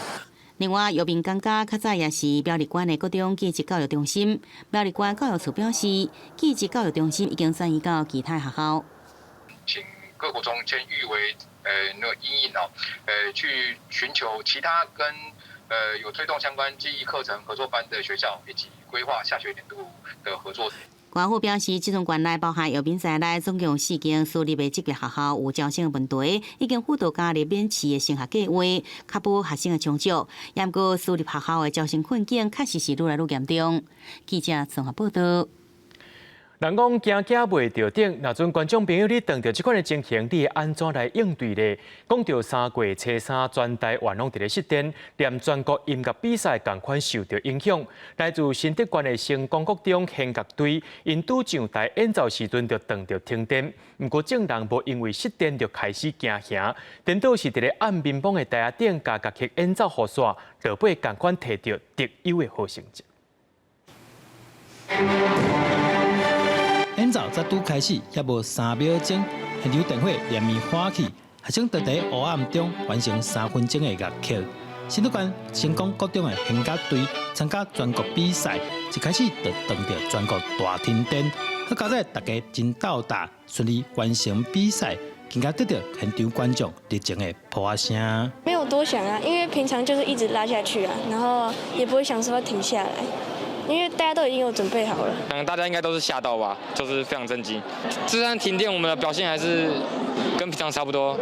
另外，育民工家較早也是苗栗縣的高中技職教育中心。苗栗縣教育處表示，技職教育中心已經轉移到其他學校。請各國中先預為那個因應哦，去尋求其他跟有推動相關技藝課程合作班的學校，以及規劃下學年度的合作。縣府表示，這陣縣內包含育民在內，總共有四間私立的職業學校有招生的問題，已經輔導加入免試的升學計劃，確保學生的充足。毋過私立學校的招生困境確實是愈來愈嚴重。記者綜合報道。人講驚驚袂著等，若陣觀眾朋友你碰著這款的情形，你會按怎來應對咧？講著三月初三，全台灣攏佇咧失電，連全國音樂比賽仝款受著影響。來自新竹縣的成功國中弦樂隊，𪜶拄上台演奏時陣就碰著停電。毋過眾人無因為失電就開始驚嚇，顛倒是佇咧暗暝暝的台仔頂，共樂曲演奏予煞，落尾仝款提著特優的好成績。演奏才拄開始，猶無3秒鐘，現場電火連綿火起，學生就佇黑暗中完成3分鐘的樂曲。新竹縣成功國中的弦樂隊參加全國比賽，一開始就碰著全國大停電，好佳哉大家真鬥膽，順利完成比賽，更加得到現場觀眾熱情的噗仔聲。沒有多想啊，因為平常就是一直拉下去啊，然後也不會想說要停下來。因為大家都已經有準備好了。嗯，大家應該都是嚇到吧，就是非常震驚。就算停電，我們的表現還是跟平常差不多。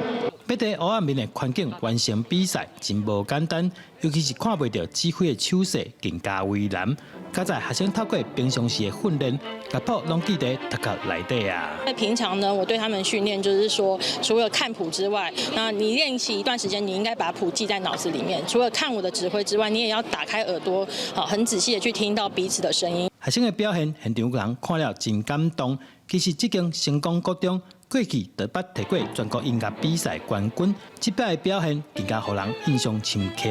欲佇黑暗面的環境完成比賽，真無簡單，尤其是看袂著指揮的手勢，更加為難。佳哉學生透過平常時的訓練，樂譜攏記佇頭殼內底啊。在平常呢，我對他們訓練就是說，除了看譜之外，那你練習一段時間，你應該把譜記在腦子裡面。除了看我的指揮之外，你也要打開耳朵，好，很仔細的去聽到彼此的聲音。學生的表現，現場人看了真感動。其實這間成功國中過去就捌提過全國音樂比賽冠軍，這擺的表現更加予人印象深刻。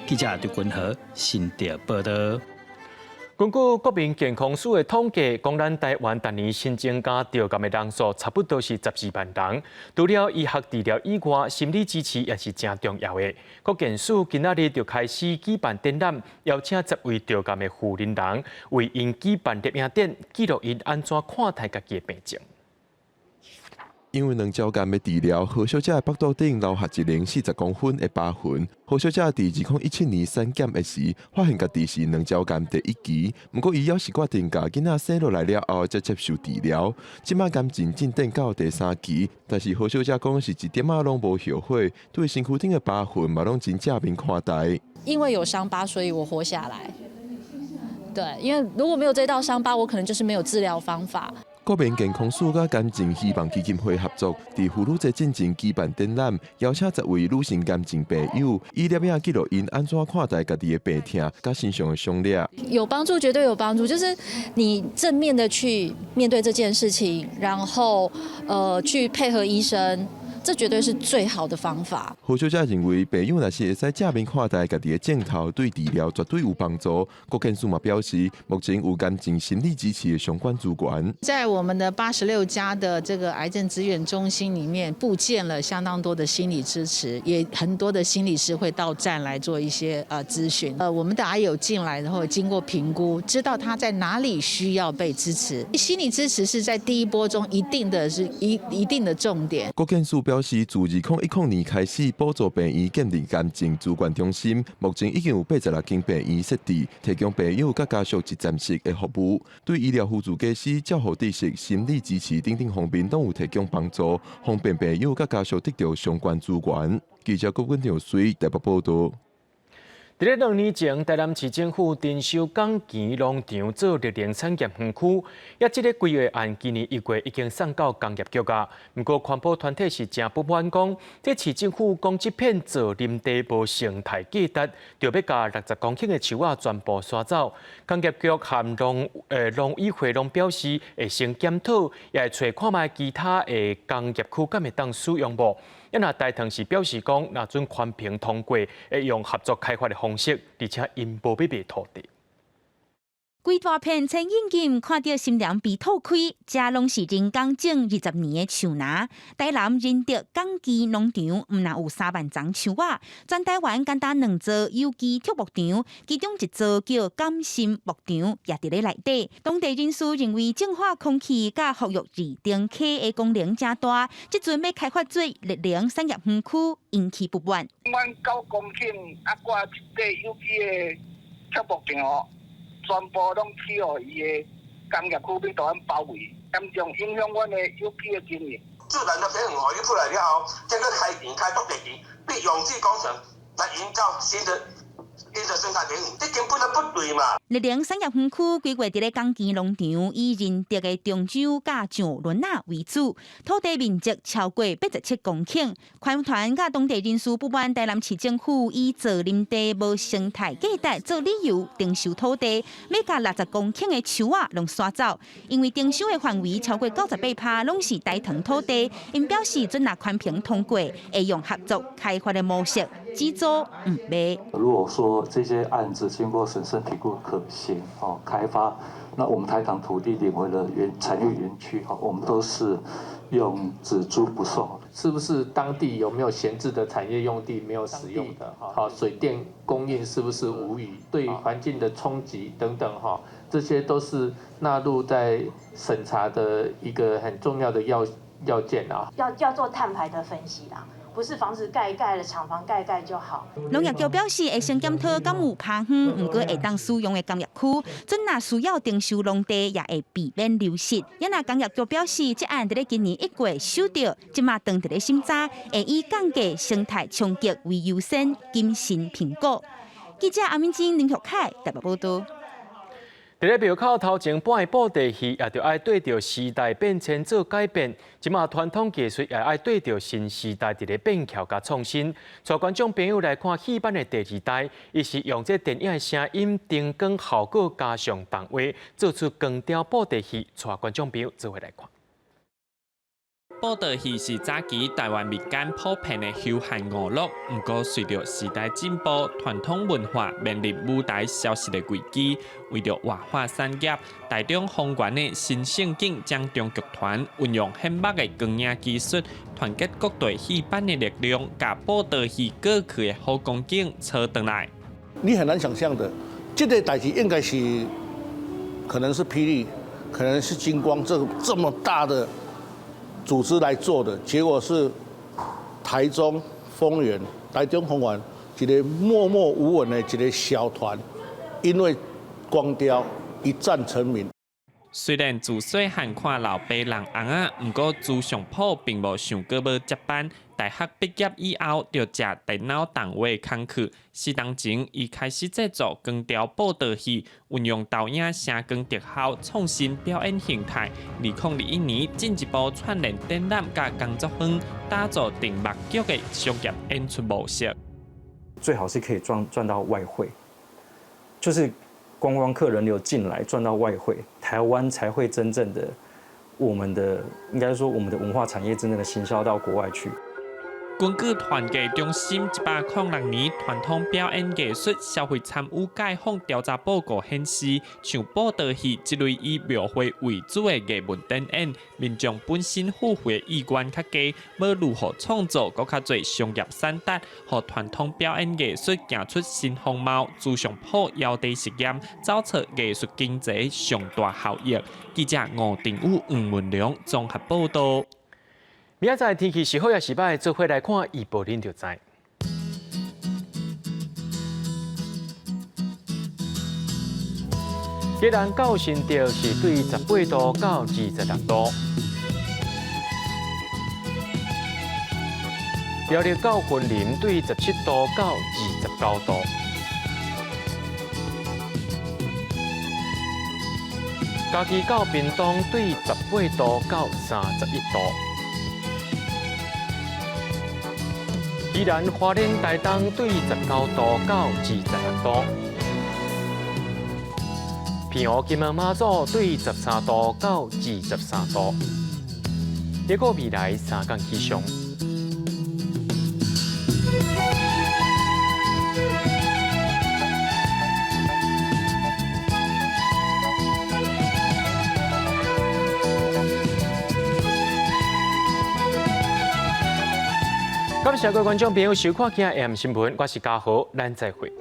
記者劉君和新竹報道。根據國民健康署的統計，講咱台灣逐年新增加著癌的人數，差不多是14萬人。除了醫學治療以外，心理支持也是誠重要的。國健署今仔日就開始舉辦展覽，邀請10位著癌的婦人人，為𪜶舉辦攝影展，記錄𪜶按怎看待家己的病情。因為卵巢癌的治療，何小姐的腹肚頂留下一輪40公分的疤痕。何小姐佇2017年產檢的時，發現家己是卵巢癌第一期，毋過伊猶是決定共囡仔生落來了後，才接受治療。這擺癌症進展到第三期，但是何小姐講是一點仔攏無後悔，對身軀頂的疤痕嘛攏真正面看待。因為有傷疤，所以我活下來。對，因為如果沒有這道傷疤，我可能就是沒有治療方法。國民健康署佮癌症希望基金會合作，佇婦女節進前舉辦展覽，邀請10位女性癌症病友，以攝影記錄𪜶按怎看待家己的病痛佮身上的傷裂。有幫助，絕對有幫助。就是你正面的去面對這件事情，然後去配合醫生，這絕對是最好的方法。何小姐認為，病友若是會使正面看待家己的症頭，對治療絕對有幫助。國健署嘛表示，目前有癌症心理支持的相關資源。在我們的86家的這個癌症資源中心裡面，佈建了相當多的心理支持，也很多的心理師會到站來做一些諮詢。我們的癌友進來然後經過評估，知道他在哪裡需要被支持。心理支持是在第一波中一定的是一定的重點。國健署表示，自2010年開始補助病院建立癌症資源中心，目前已經有86間病院設置，提供病友佮家屬一站式的服務，對醫療輔助家私、照護知識、心理支持等等方面攏有提供幫助，方便病友佮家屬得著相關資源。記者郭君條水台北報導。佇咧2年前，台南市政府徵收港墘農場做綠能產業園區，抑這個規劃案今年1月已經送到工業局啊。毋過環保團體是誠不滿，講這市政府講這片造林地無生態價值，就欲共60公頃的樹仔全部徙走。工業局和農委會攏表示會先檢討，也會揣看覓其他的工業區敢會當使用無。抑若台糖是表示講，若準環評通過，會用合作開發的方式，而且𪜶無欲賣土地。規大片青引擎，看著森林被拓開，這攏是人工種20年的樹林。台南仁德港墘農場毋但有3萬叢樹仔，全台灣干焦兩座有機畜牧場，其中一座叫甘心牧場，也佇咧內底。當地人士認為淨化空氣佮復育二丁溪的功能誠大，這陣欲開發做綠能產業園區，引起不滿。阮9公頃啊，掛一塊有機的畜牧場。全部攏去予伊的工業區欲予阮包圍，嚴重影響阮的有機的經營。自然的平衡予伊出來了後，這個開田開拓地皮，變用水工程來營造新的生態平衡，這根本就不對嘛。綠能產業園區規劃佇咧港墘農場，以仁德的中洲佮上崙仔為主，土地面積超過87公頃。環團佮當地人士不滿台南市政府以造林地無生態價值做理由，徵收土地，欲共60公頃的樹仔攏徙走。因為徵收的範圍超過98%攏是台糖土地，𪜶表示準若環評通過，會用合作開發的模式，只租毋賣。如果說這些案子經過審慎評估可行，哦，開發，那我們台糖土地領回了園產業園區，哈，我們都是用只租不售。是不是當地有沒有閒置的產業用地沒有使用的？好，水電供應是不是無虞？對環境的衝擊等等，哈，這些都是納入在審查的一個很重要的要件啊。要做碳排的分析啦。不是房子蓋蓋了，廠房蓋蓋就好。農業局表示會先檢討敢有拋荒，毋過會當使用的工業區，準若需要徵收農地，也會避免流失。抑若工業局表示，這案佇咧今年1月收著，這馬當佇咧審查，會以降低生態衝擊為優先，謹慎評估。記者阿敏晶、林玉凱台北報導。佇咧廟口頭前擺布袋戲，也著愛對著時代變遷做改變。這馬傳統藝術也愛對著新時代佇咧變俏佮創新。帶觀眾朋友來看戲班的第二代，伊是用這電影的聲音、燈光效果加上動畫，做出光雕布袋戲，帶觀眾朋友做伙來看。布袋戲是早期台灣民間普遍的休閒娛樂，毋過隨著時代進步，傳統文化面臨舞台消失的危機。為著活化產業，台中豐原的新勝景掌中劇團運用顯目的光影技術，團結各地戲班的力量，共布袋戲過去的好光景找轉來。你很難想象的，這個代誌應該是可能是霹靂，可能是金光，這麼大的組織來做的，結果是台中豐原、台中豐原一個默默無聞的一個小團，因為光雕一戰成名。雖然自細漢看老爸弄尪仔，毋過朱尚溥並無想過欲接班。大學畢業以後，就食電腦動畫工課。4年前，伊開始製作光雕布袋戲，運用投影聲光特效創新表演形態。2021年進一步串聯展覽佮工作坊，打造定目劇的商業演出模式。最好是可以賺到外匯，就是觀光客人流進來賺到外匯，台灣才會真正的我們的應該說我們的文化產業真正的行銷到國外去。根據團計中心106年傳統表演藝術消費參與街訪調查報告顯示，像布袋戲這類以廟會為主的藝文展演，民眾本身付費的意願較低，欲如何創造閣較濟商業產值，予傳統表演藝術行出新風貌，朱尚甫枵底實驗，走出藝術經濟上大效益。記者吳定宇、黃文良綜合報導。明仔載天氣是好抑是䆀，做伙來看預報恁就知。宜蘭到新竹是對18度到26度，苗栗到雲林對17度到29度，嘉義到屏東對18度到31度。宜蘭花蓮台東對19度到26度，澎湖金門馬祖對13度到23度。這個未來三天氣象。感謝各位觀眾朋友收看今日 AM 新聞，我是嘉豪，咱再會。